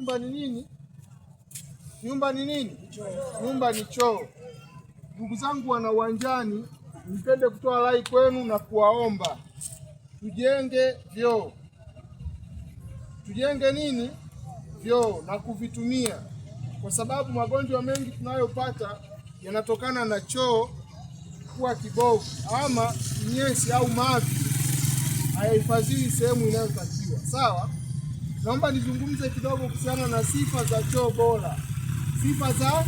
Nyumba ni nini? Nyumba ni nini? Nyumba ni choo. Ndugu zangu wana uwanjani, nipende kutoa rai kwenu na kuwaomba tujenge vyoo, tujenge nini? Vyoo na kuvitumia, kwa sababu magonjwa mengi tunayopata yanatokana na choo kuwa kibovu ama kinyesi au mavi hayahifadhiwi sehemu inayotakiwa. Sawa. Naomba nizungumze kidogo kuhusiana na sifa za choo bora. Sifa za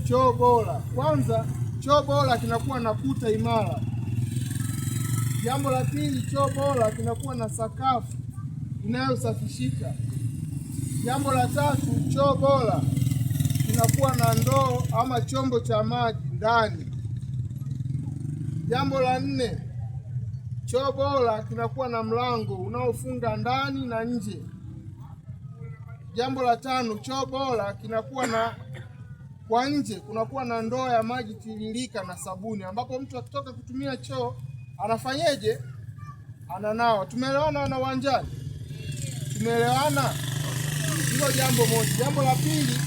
choo bora. Kwanza, choo bora kinakuwa na kuta imara. Jambo la pili, choo bora kinakuwa na sakafu inayosafishika. Jambo la tatu, choo bora kinakuwa na ndoo ama chombo cha maji ndani. Jambo la nne, choo bora kinakuwa na mlango unaofunga ndani na nje. Jambo la tano, choo bora kinakuwa na kwa nje kunakuwa na ndoo ya maji tiririka na sabuni, ambapo mtu akitoka kutumia choo anafanyeje? Ananawa. Tumeelewana na uwanjani? Tumeelewana? Hilo jambo moja. Jambo la pili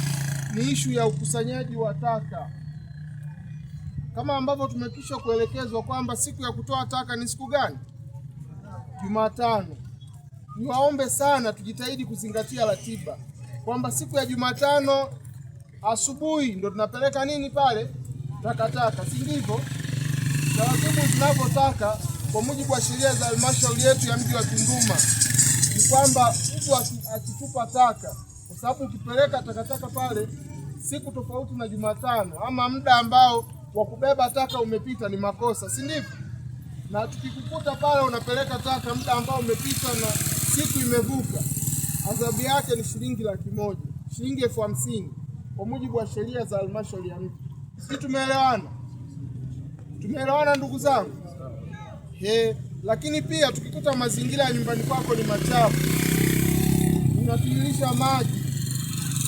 ni ishu ya ukusanyaji wa taka, kama ambavyo tumekwisha kuelekezwa kwamba siku ya kutoa taka ni siku gani? Jumatano. Niwaombe sana tujitahidi kuzingatia ratiba kwamba siku ya Jumatano asubuhi ndo tunapeleka nini pale takataka, si ndivyo? Taratibu zinavyotaka kwa mujibu wa sheria za halmashauri yetu ya mji wa Tunduma ni kwamba mtu akitupa taka, kwa sababu ukipeleka takataka pale siku tofauti na Jumatano ama muda ambao wa kubeba taka umepita ni makosa, si ndivyo? Na tukikukuta pale unapeleka taka muda ambao umepita na siku imevuka, adhabu yake ni shilingi 100,000, shilingi 50,000 kwa mujibu wa sheria za halmashauri ya mji. Sisi tumeelewana? Tumeelewana ndugu zangu? He, lakini pia tukikuta mazingira ya nyumbani kwako ni machafu, unatiririsha maji,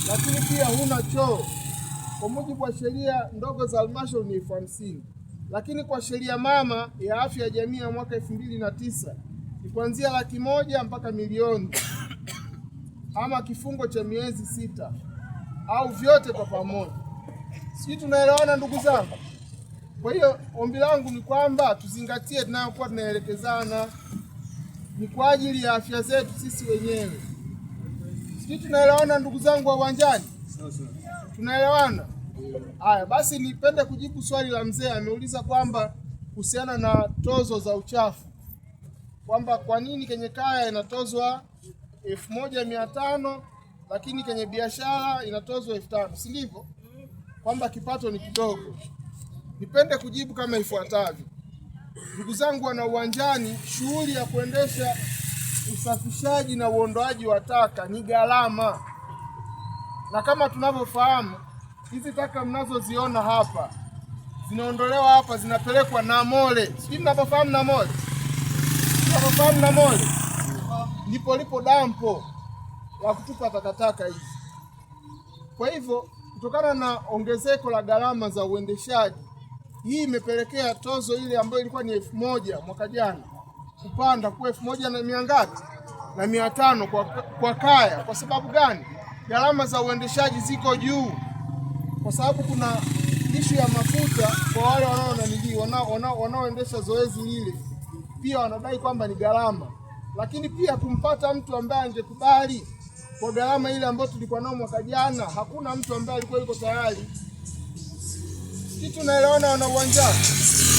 lakini pia huna choo, kwa mujibu wa sheria ndogo za halmashauri ni 50,000, lakini kwa sheria mama ya afya ya jamii ya mwaka 2009 ni kuanzia 100,000 mpaka 1,000,000 ama kifungo cha miezi 6 au vyote kwa pamoja. Sisi tunaelewana ndugu zangu? Kwa hiyo ombi langu ni kwamba tuzingatie tunayokuwa tunaelekezana, ni kwa ajili ya afya zetu sisi wenyewe. Sisi tunaelewana ndugu zangu wa uwanjani? Tunaelewana? Haya basi, nipende kujibu swali la mzee. Ameuliza kwamba kuhusiana na tozo za uchafu, kwamba kwa nini kwenye kaya inatozwa 1500 lakini kwenye biashara inatozwa 5000, si ndivyo? Kwamba kipato ni kidogo. Nipende kujibu kama ifuatavyo. Ndugu zangu wana uwanjani, shughuli ya kuendesha usafishaji na uondoaji wa taka ni gharama, na kama tunavyofahamu hizi taka mnazoziona hapa zinaondolewa hapa, zinapelekwa Namole. Sijui mnapofahamu Namole, mnapofahamu Namole ndipo lipo dampo la kutupa takataka hizi. Kwa hivyo kutokana na ongezeko la gharama za uendeshaji, hii imepelekea tozo ile ambayo ilikuwa ni 1000 mwaka jana kupanda kuwa 1100 ngapi? Na 500 kwa kaya. Kwa sababu gani? Gharama za uendeshaji ziko juu, kwa sababu kuna ishu ya mafuta kwa wale wanaoendesha zoezi lile, pia wanadai kwamba ni gharama, lakini pia kumpata mtu ambaye angekubali kwa gharama ile ambayo tulikuwa nao mwaka jana, hakuna mtu ambaye alikuwa yuko tayari. Sisi tunaelewana wana uwanja,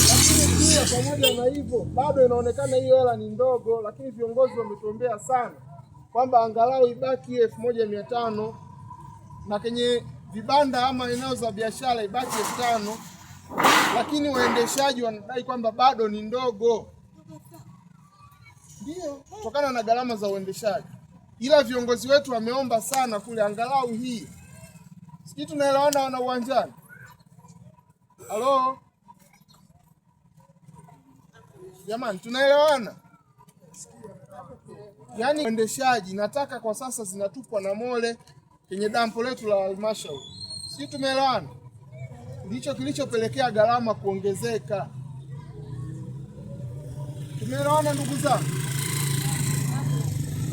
lakini pia pamoja na hivyo bado inaonekana hiyo hela ni ndogo, lakini viongozi wametuombea sana kwamba angalau ibaki 1500 na kwenye vibanda ama eneo za biashara ibaki 5000, lakini waendeshaji wanadai kwamba bado ni ndogo, ndio kutokana na gharama za uendeshaji. Ila viongozi wetu wameomba sana kule angalau hii. Sisi tunaelewana wana uwanjani? Halo jamani, tunaelewana? Yaani uendeshaji nataka kwa sasa zinatupwa na mole kwenye dampo letu la halmashauri. Sisi tumeelewana? Ndicho kilichopelekea gharama kuongezeka. Tumeelewana ndugu zangu?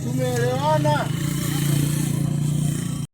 Tumeelewana?